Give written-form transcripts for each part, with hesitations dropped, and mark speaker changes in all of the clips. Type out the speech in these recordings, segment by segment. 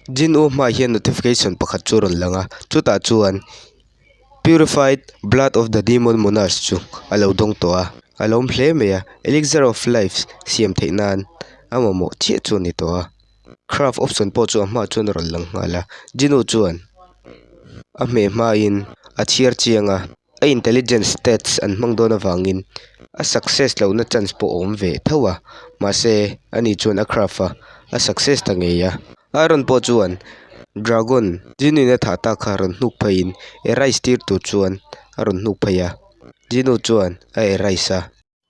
Speaker 1: Jin-U hmaah hian notification pakhat chu a rawn lang a chutah chuan purified blood of the demon monarch chu a lo dawng tawh a a lawm hle mai a elixir of life siam theih nan a mamawh chiah chu a ni tawh a craft option pawh chu a hmaah chuan a rawn lang nghal a Jin-U chuan a hmeh hmain a chhiar chiang a. A intelligence stats an hmang dawn avangin a success lohna chance pawh a awm ve tho a, mahse ani chuan a craft a, a success ta ngei a. Iron pawh chuan dragon Genie in a thah tak kha rawn hnuk pheiin erase tir tur chuan a rawn hnuk phei a, Genie chuan a erase a.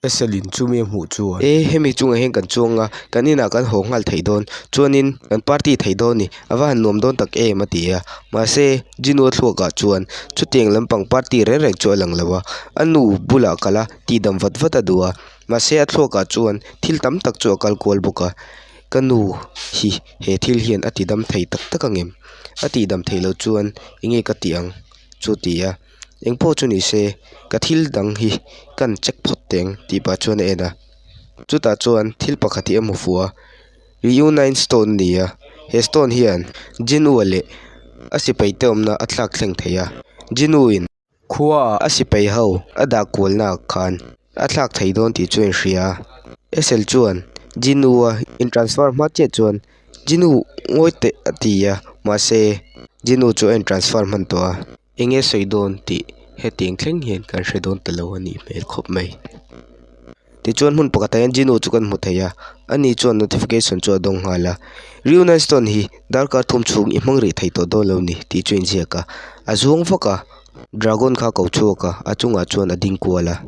Speaker 1: Eselin chumi a hmuh chuan. E, hemi chungah hian kan chuang a, kan inah kan haw nghal theih dawn, chuanin kan party theih dawn ni, a va han nuam dawn tak em a ti a. Mahse, Jinua thluakah chuan chutiang lampang party reng reng chu a lang lo a, a nu bulah kal a, tihdam vat vat a duh a, mahse a thluakah chuan thil tam tak chu a kal kual bawk a, ka nu hi he thil hian a tidam thei tak tak ang em? A tihdam theih loh chuan enge ka tih ang chu ti a. Eng pawh chu ni se ka thil dang hi kan check phawt teh ang tih pah chuan a en a chutah chuan thil pakhat hi a hmu fuh a reunite stone a ni a he stone hian Jinua leh a sipai te awmna a thlak thleng thei a Jinu in khua a sipai ho a dah kual na ah khan a thlak thei dawn tih chu a inhria a Ethel chuan Jinu a in transfer hma chiah chuan Jinu ngawi teh a ti a mahse Jinu chu a in transfer hman tawh a. Eng nge sawi dawn tih hetiang thleng hian kan hre dawn ta lo a nih hmel khawp mai. Tichuan hmun pakhatah hian Gino chu kan hmu thei a, ani chuan notification chu a dawng nghal a. Reunite Stone hi darkar thum chhung i hmang rih thei tawh dawn lo ni tih chu a inziak a. A zuang vak a, Dragon kha a ko chhuak a, a chungah chuan a ding kual a.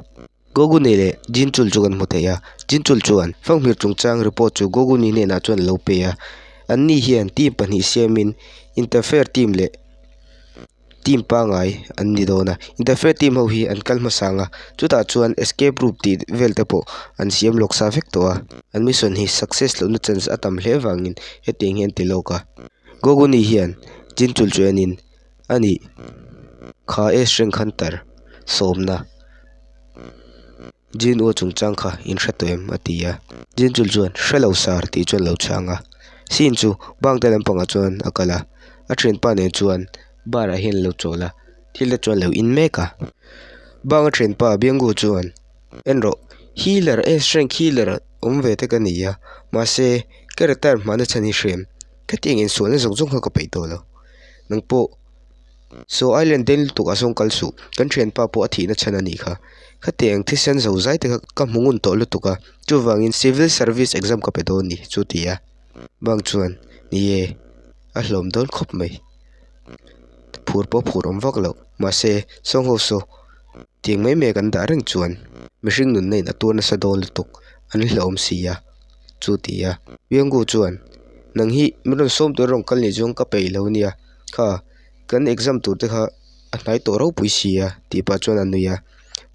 Speaker 1: Goguni leh Jinchul chu kan hmu thei a, Jinchul chuan Fanghmir chungchang report chu Goguni hnenah chuan a lo pe a. Anni hian team pahnih siamin interfere team leh team pangai an ni dawn a interfere team ho hi an kal hmasa ang a chutah chuan escape route tih vel te pawh an siam lawk sa vek tawh a an mission hi success lohna chance a tam hle vangin hetiang hi an ti lawk a Goguni hian Jinchul chu enin a nih kha S rank hunter sawmna. Jin U chungchang kha in hre tawh em? a ti a. Jin Chul chuan, Hre lo sir tih chuan a lo chhang a. Sin chu bank te lampangah chuan a kal a, a thianpa nen chuan bar ah hian a lo chawl a, thil te chuan a lo in mek a. Bank a thianpa Biangu chuan, En rawh, healer S rank healer awm ve te ka ni a, mahse ka retire hmahna chhan hi hre em? Khatiang insualna zawng zawng kha ka peih tawh lo. Nang pawh. Saw Island den lutuk ah sawn kal suh, kan thianpa pawh a thihna chhan a nih kha. Khatiang thisen zo zai te kha ka hmu ngun tawh lutuk a, chuvangin civil service exam ka pe dawn ni chu ti a. Bang chuan, Ni e, a hlawm dawn khawp mai. Phur pawh phur awm vak loh, mahse sawng ho saw tiang mai mai a kan dah reng chuan mihring nunna in a tuar nasa dawn lutuk an hlauhawm si a chu ti a. Piangu chuan, Nang hi min rawn sawm tur a rawn kal nih chuan ka peih lo nia, kha. Kan exam tur te kha a hnai tawh ropui si a tih pah chuan a nui a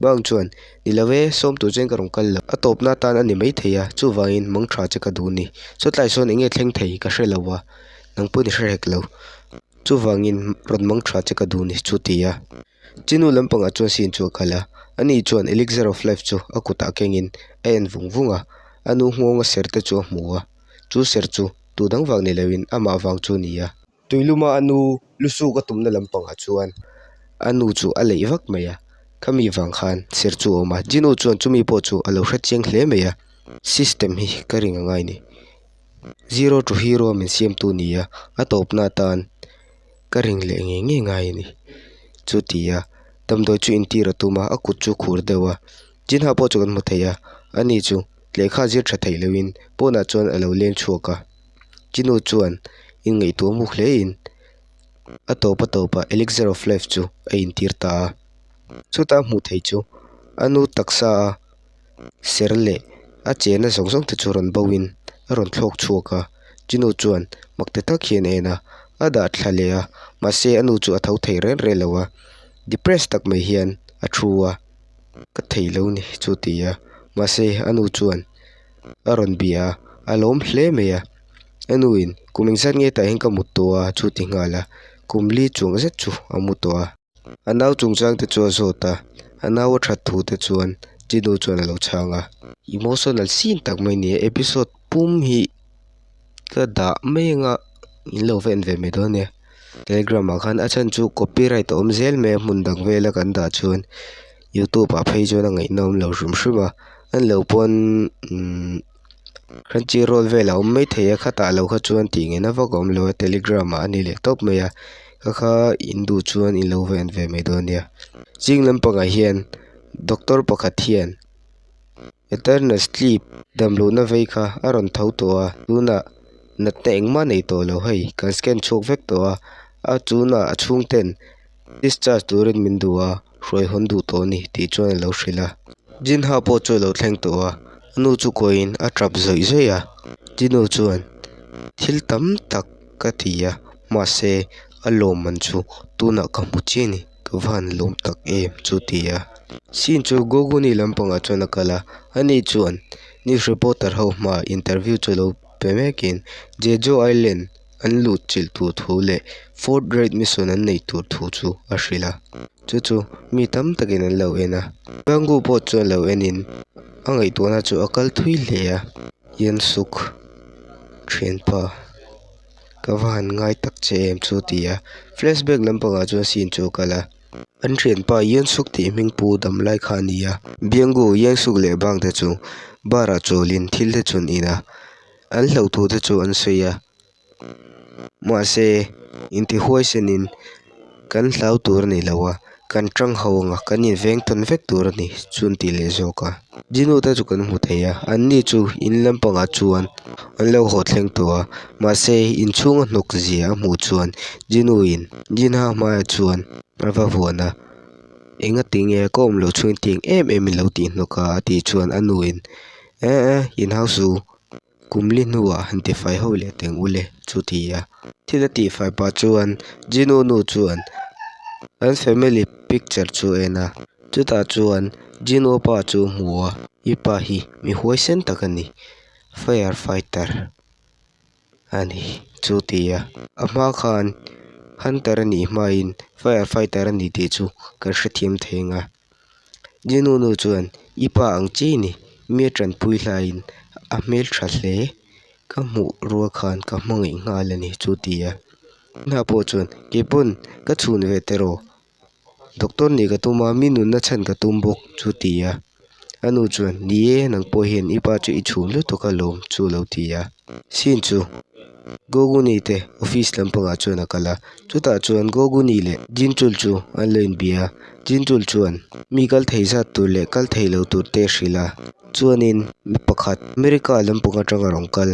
Speaker 1: bang chuan ni lo e sawm tur chuan ka rawn kal lo a tawpna atan a ni maithei a chuvangin mang tha che ka duh a ni sawtlai sawn eng nge thleng thei ka hre lo a nang pawhin i hre hek lo chuvangin rawn mang tha che ka duh a ni chu ti a chinu lampangah chuan scene chu a kal a ani chuan elixir of life chu a kutah kengin a en vung vung a a nu nghawng a ser te chu a hmu a chu ser chu tu dang vang ni loin amah vang chu a ni a. Tuiluma a nu lusuk a tumna lampangah chuan a nu chu a leih vak mai a, khami vang khan ser chu a awm a, Jinu chuan chumi pawh chu a lo hre chiang hle mai a, system hi ka ring angai ni, zero to hero min siamtu ni a, a tawpna atan ka ring leh ngei ngei ngai a ni, chu ti a damdawi chu intir a tum a, a kut chu a khur deuh a, Jinha pawh chu kan hmu thei a, ani chu lehkha zir tha theih lohin pawnah chuan a lo leng chhuak a. Chinu chuan inngaihtuah muk hle in a tawp a tawpah elixir of life chu a intir ta a. Chuta a hmuh theih chu a nu taksa a ser leh a chena zawng zawng te chu rawn bo in a rawn thlawk chhuak a. Chinu chuan mak ti tak hian a en a, a dah thla leh a mahse a nu chu a tho thei reng reng lo a, depressed tak mai hian a thu a, ka thei lo ni chu ti a mahse a nu chuan. a rawn bia a, a lawm hle mai a a nu in kum engzat nge tah hian ka mut tawh a chu ti nghal a kum li chuang zet chu a mu tawh a a nau chungchang te chu a zawt a a nau a that thu te chuan Jinu chuan a lo chhang a. Emotional scene tak mai a ni a episode pum hi ka dah mai anga. in lo va en ve mai dawn nia. Telegram ah khan a chhan chu copyright a awm zel mai a hmun dang vela kan dah chuan youtube ah phei chuan a ngaihnawm lo hrim hrim a a ni lo pawn umm crunchyroll vel a awm maithei a khatah lo kha chuan tih ngaihna vak a awm lo a telegram ah a ni leh tawp mai a kha kha in duh chuan in lo va en ve mai dawn nia zing lampangah hian doctor pakhat hian eternal sleep damlohna vei kha a rawn tho tawh a tunah natna engmah nei tawh lo hei kan scan chhuak vek tawh a a chunah a chhungten discharge turin min duh a hruai hawn duh tawh a ni tih chuan a lo hrilh a Jinha pawh chu a lo thleng tawh a a nu chu kuahin a tap zawih zawih a Jinu chuan thil tam tak ka ti a mahse a lawmman chu tunah ka hmu chiah a ni. Ka va han lawm tak em chu ti a. Scene chu Goguni lampangah chuan a kal a, ani chuan news reporter ho hmaah interview chu lo pe mekin Jeju Island an luh chilh tur thu leh fourth rate mission an neih tur thu chu a hrilh a. Chu chu mi tam takin an lo en a. Bangu pawh chuan lo enin a ngaihtuahna chu a kal thui hle a. Yeonsuk thianpa. Ka va han ngai tak che em chu ti a, flashback lampangah chuan scene chu a kal a. An thianpa Yeonsuk tih hming pu dam lai kha a ni a. Byunggu, Yeonsuk leh Bang te chu bar ah chawlin thil te chu an in a, an hlauh thu te chu an sawi a. Mahse, intihuaisenin kan hlau tur a ni lo a, kan tang ho ang a, kan inveng tawn vek tur a ni chu an ti leh zawk a. Jinu te chu kan hmu thei a, an ni chu in lampangah chuan an lo haw thleng tawh a, mahse inchhunga hnawk zia a hmuh chuan Jinu in Jinha hmaiah chuan a va vuan a, engati nge ka awm loh chhungin tiang em em in lo tih hnawk a a tih chuan a nu in eh eh inhausu Kum li hnuah han tifai ho leh teng ule chu ti a. Thil a tihfai pah chuan Jinu nu chuan an family picture chu a en a, chutah chuan Jinu pa chu a hmu a, i pa hi mi huaisen tak a ni, fire fighter a ni chu ti a. A hma khan hunter a nih hmain fire fighter a ni tih chu kan hrethiam thei ang a. Jinu nu chuan i pa ang chi ni, mi a tanpui hlaiin a hmel tha hle, ka hmuh rual khan ka hmangaih nghal a ni chu ti a. Hna pawh chuan keipawn ka chhun ve teh rawh, doctor nih ka tum a, mi nunna chhan ka tum bawk chu ti a. A nu chuan ni e nang pawh hian i pa chu i chhun lutuk alawm chu a lo ti a. Sin chu Goguni te office lampangah chuan a kal a, chutah chuan Goguni leh Jinchul chu an lo inbia a. Jinchul chuan mi kal thei zat tur leh kal thei lo tur te a hrilh a, chuanin mi pakhat America lampang atanga rawn kal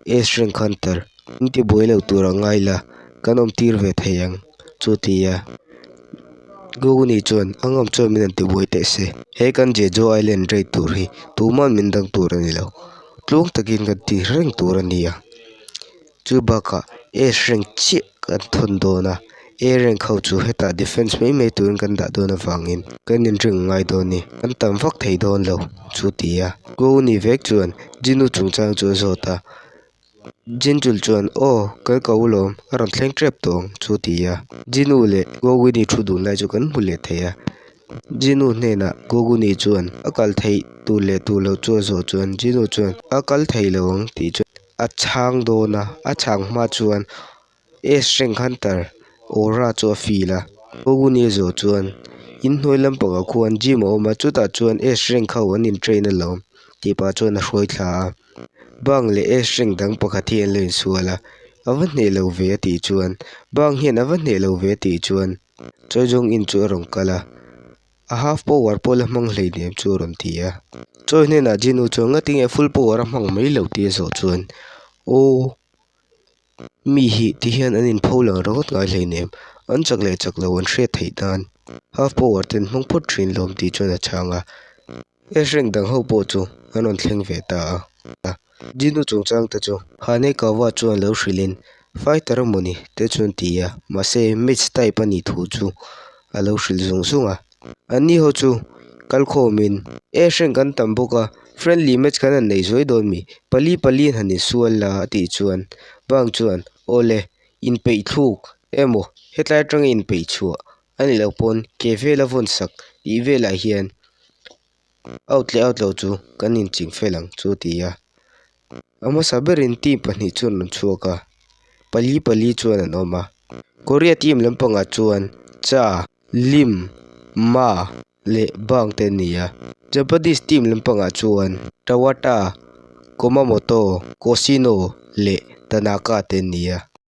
Speaker 1: S rank hunter in ti buai lo tur a ngai la kan awm tir ve thei ang chu ti a. Goguni chuan a ngam chuan min han ti buai teh se, he kan Jeju Island raid tur hi tuman min dang tur a ni lo. Tluang takin kan ti reng tur a ni a, chu bakah S rank chiah kan thawn dawn a, A rank ho chu hetah defence mai mai turin kan dah dawn avangin kan inring a ngai dawn a ni, kan tam vak thei dawn lo chu ti a. Go ni vek chuan Jinu chungchang chu a zawt a, Jinchul chuan aw kan ko lawm a rawn thleng tep tawh ang chu ti a. Jinu leh Goguni thu dun lai chu kan hmu leh thei a. Jinu hnenah Goguni chuan a kal theih tur leh tur loh chu a zawh chuan Jinu chuan a kal thei lo ang tih chu a chhang dawn a, a chhang hma chuan S rank hunter aura chu a feel a, Goguni a zawh chuan inhnuai lampangah khuan gym a awm a chutah chuan S rank ho an in train alawm tih pah chuan a hruai thla a, bang leh S rank dang pakhat hi an lo insual a, a va hneh lo ve a tih chuan bang hian a va hneh lo ve a tih chuan. Choi Jong In chu a rawn kal a, a half power pawh la hmang hleinem chu a rawn ti a. Choi hnenah Jinu chuan ngati nge full power a hmang mai lo tih a zawh chuan Aw, mi hi ti hian an inpho lang ringawt ngai hleinem, an chak leh chak lo an hriat theih nan half power ten hmang phawt thin lawm tih chuan a chhang a. Ash rank dang ho pawh chu an rawn thleng ve ta a. Jinu chungchang te chu Hanekawa chuan lo hrilhin fighter a mawni te chuan ti a, mahse mage type a nih thu chu a lo hrilh zung zung a. Anni ho chu kalkhawmin Ash rank an tam bawk a, friendly match kan han nei zuai dawn mi, pali pali an han insual la a tih chuan Bang chuan awle inpeih thluk emaw hetlai atanga inpeih chhuah A nih loh pawn ke vela vawn sak tih velah hian out leh out lo chu kan inching fel ang chu a ti a. A hmasa berin team pahnih chu an rawn chhuak a. Pali pali chuan an awm a korea team lampangah chuan cha lim ma leh bang te an ni a japanese team lampangah chuan tawata komamoto koshino leh tanaka te an ni a.